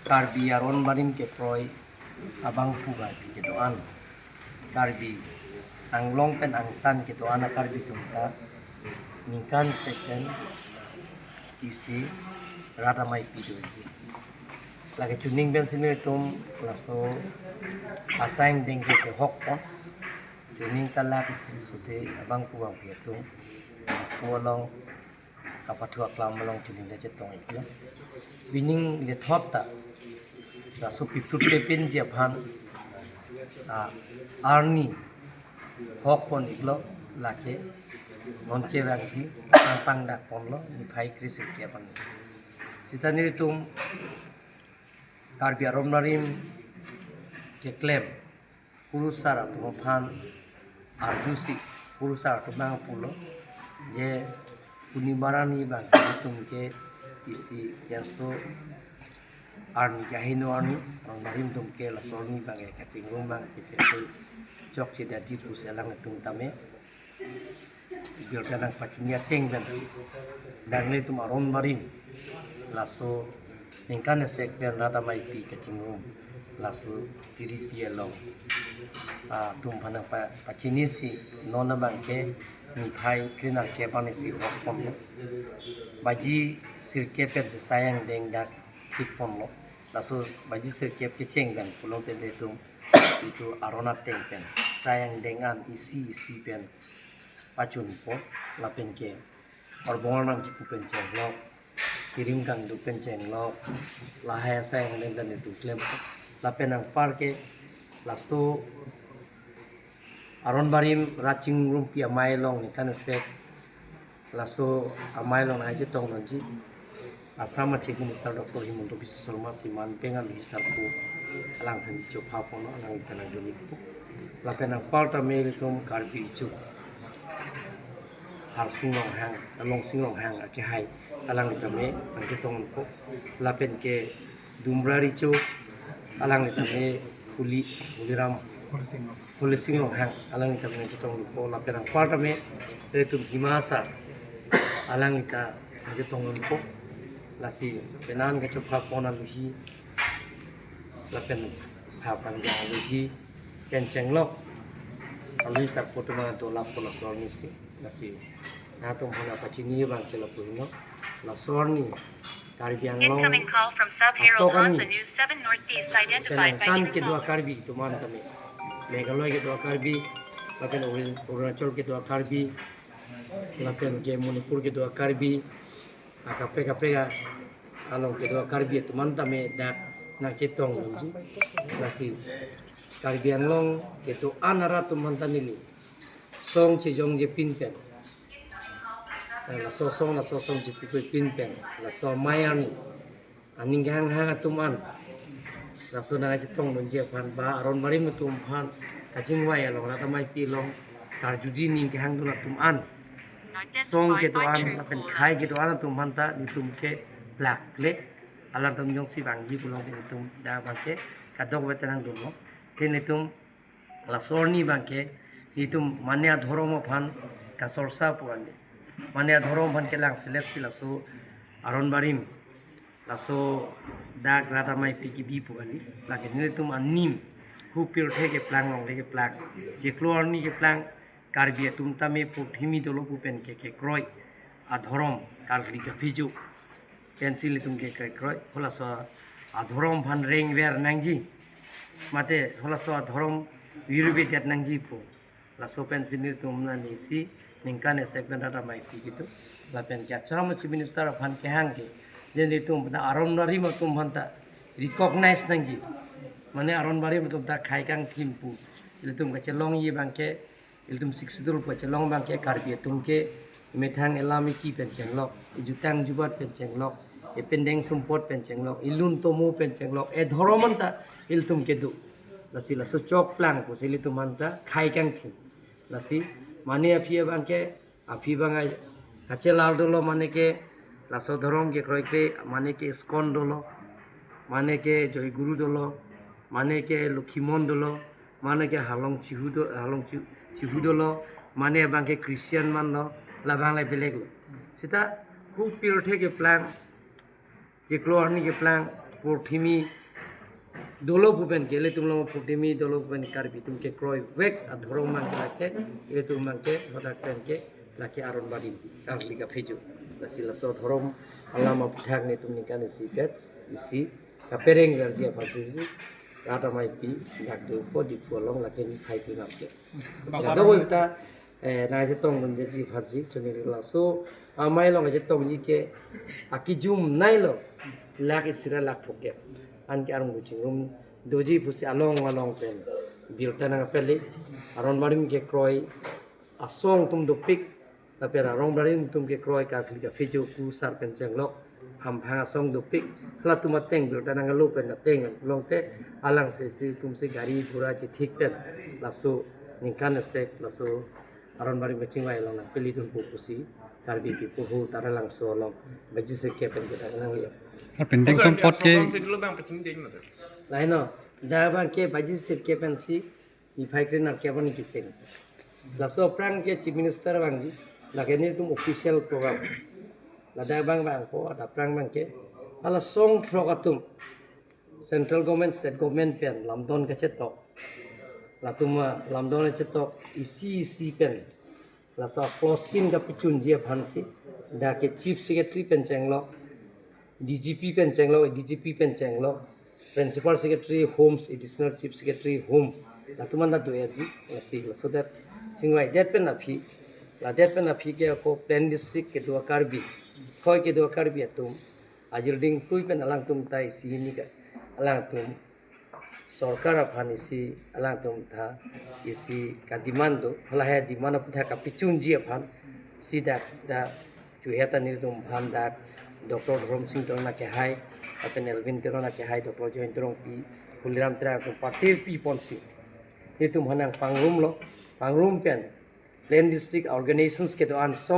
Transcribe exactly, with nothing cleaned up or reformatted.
Karbi aron barim kekroi abangphu Karbi kedo-an, Karbi Anglong pen angtan kedo-an a-Karbi atum ta ningkan isi pen isi rat amei pi doji. Lake chuning pensi nelitum laso asai angdeng ke kehok pon. Chuning ta lak isi suse abangphu abangpi atum, ako along kapathu aklam along chuning ta chetong iklo. Pining lethot ta laso piput pepinji aphan, ah, arni hok pon iklo, lake non kevangji pangpang dak ponlo, niphai kre-sirkep an. Sita nelitum Karbi aron barim keklem kurusar atum aphan arjusi, kurusar atum abang pulo je puni barani abang atum ke isi kerso arni kaheno arni, aron barim atum ke laso arni abang ke kachingrum abang ke chokche chokche daji pusi alangtum tame birta nangpachini ateng pensi, dak nelitum aron barim laso ningkan isi pen rat amei pi kachingrum laso tiripi along, ah, atum aphan nangpa-, pachinisi non abang ke niphai kre-nerkep an isi hok ponlo. Baji sirkep pensi sai angdeng dak pik ponlo. Laso baji sirkep kecheng pen pulote nelitum itum aron ateng pen sai angdeng an isi isi pen pachunpo, lapen ke orbong arnam kipu pen chenglok, kirim kangduk pen chenglok, lahai asai angdeng ta nelitum klempo. Lapen anpar ke laso aron barim rat chingrumpi amei along ningkan isi laso amei along nangchetong nangji Assam a-Chief Minister Doctor Himanta Biswa Sarma si man pengan Biswa Sarpo alangphan chopha ponlo, alang ta nangdun ikpo. Lapen anpar tame nelitum Karbi Riso Harsing Ronghang, Longsing Ronghang akehai, alangli tame nangchetong ikpo. Lapen ke Dumra Riso, alangli tame Huli, Huliram, Holising Ronghang, alangli tame nangchetong ikpo. Lapen anpar tame nelitum Hima Asar, alangli ta nangchetong ikpo. Lasi penang kachopha pon alohi, lapen pha pangja alohi pen chenglok, alohi sarpo atum an dolappo laso arni si. Lasi nangtum aphan pachini abang ke lapu heno, laso arni Karbi Anglong Incoming call from Sub Harold atok arni Hansa News seven Northeast pen identified by angtan True kedo Caller. A-Karbi atum an tame, Meghalaya kedo a-Karbi, lapen Arun-, Arunachal kedo a-Karbi, lapen ke Manipur kedo a-Karbi, akaprek kaprek along kedo a-Karbi atum an tame dak nangchetong nangji. Lasi Karbi Anglong kedo-an arat atum aphan ta neli song chejongje pin pen, eh, laso song, laso song chepipui pin pen, laso amei arni aning kehanghang atum an laso nangchetong nangji aphan ba aron barim atum aphan kachingvai along, rat amei pi along karjuji aning kehangdun atum an, song kedo-an lapen khei kedo-an atum aphan ta nelitum ke plak le, alangtum jongsi vangji pulote nelitum dak abang ke kadokave ta nangdunlo. Te nelitum laso arni abang ke nelitum mane adhorom aphan kasorsa pu kali, mane adhorom aphan kelang selet si laso aron barim, laso dak rat amei pi kebi pu kali. Lake nelitum anim hu pirthe keplang, longle keplang, chiklo arni keplang, Karbi atum tame purthimi dolo pu pen ke kekroi adhorom karkli kaphijo pensi nelitum ke kekroi, halaso adhorom aphan rengver nangji, mate halaso adhorom virvedet nangji pu. Laso pensi nelitum nani isi ningkan isi pen rat amei pi kedo. Lapen ke Assam a-Chief Minister aphan kehang ke, je nelitum pen aron barim atum aphan ta recognize nangji, mane aron barim atum ta khei kangthim pu ilitum kachelongji abang ke, ilitum Sixth Schedule pu kachelong abang ke Karbi atum ke methang elam eki pen chenglok, ejutang jubat pen chenglok, ependeng sumpot pen chenglok, elun tomo pen chenglok, edhorom an ta ilitum kedo. Lasi laso chokplang pusi ilitum aphan ta khei kangthim. Lasi mane aphi abang ke, aphi abang ai kachelar dolo, mane ke laso dhorom kekroikre, mane ke ISKCON dolo, mane ke Joy Guru dolo, mane ke Lokhimon dolo, mane ke Halong Chihu do, Halong Chi-, Chihu dolo, mane abang ke Christian manlo, labang le belek lo. Sita hu pirthe keplang Chiklo arni keplang purthimi dolo pu pen ke, ilitum along purthimi dolo pu pen Karbi atum kekroi vek adhorom abang ke lake, ilitum abang ke hadak pen ke lake Aronbari, karkli kaphejo. Lasi laso adhorom alam aputhak nelitum ningkan isi pen isi kapereng verji aphansi rat amei pi dak dopo Diphu along lake niphai klinam ke. Bangso sado ko ta eh, nangchetongdunji aphansi choningri lang. So amei along chetongji ke akijum neilo lakh isi ra lakh phongo ke. Anke arong chingrum doji pusi along along pen birta nangpeli. Aronbari kekroi asong atum dopik, lapen Aronbari atum kekroi karkli kaphejo, kusar pen chenglok, hamphang asong dopik, halatum ateng birta nanglo pen ateng along te alang se isi atum si gari gura chethik pen laso ningkan esek laso Aronbari kachingvai along nangpelidunpo pusi Karbi People Hall Taralangso along baji sirkep pen kita nangli. Pending sompot ke. Laino, dak abang ke baji sirkep pensi niphai kre nerkep arni kecheng. Laso aphrang ke Chief Minister abangji, lake nelitum official program. Ladak abang abang po, dak aphrang abang ke hala song throk atum Central Government, State Government pen lamdon kachetok. Latum, ah, lamdon kachetok isi isi pen laso clause tin kapechunji aphansi dak ke Chief Secretary pen chenglok, D G P pen chenglok, A D G P pen chenglok, Principal Secretary Homes, Additional Chief Secretary Home, latum anta do-etji, lasi, so that chingvaidet pen aphi, ladet pen aphi ke ako plain district kedo a-Karbi, khoi kedo a-Karbi atum ajir ding tui pen alangtum ta isi hini ka, alangtum sorkar aphan isi alangtum ta isi kademand do, halahei demand aputhak kapechunji aphansi dak dak chuhet ta nelitum aphan dak Doctor Dhorom Sing Teron akehai, lapen Elwin Teron akehai, Doctor Joy Terongpi, Khuliram Terang atum party pi ponsi nelitum aphan nangpangrumlo, pangrum pen plain district organizations kedo-an song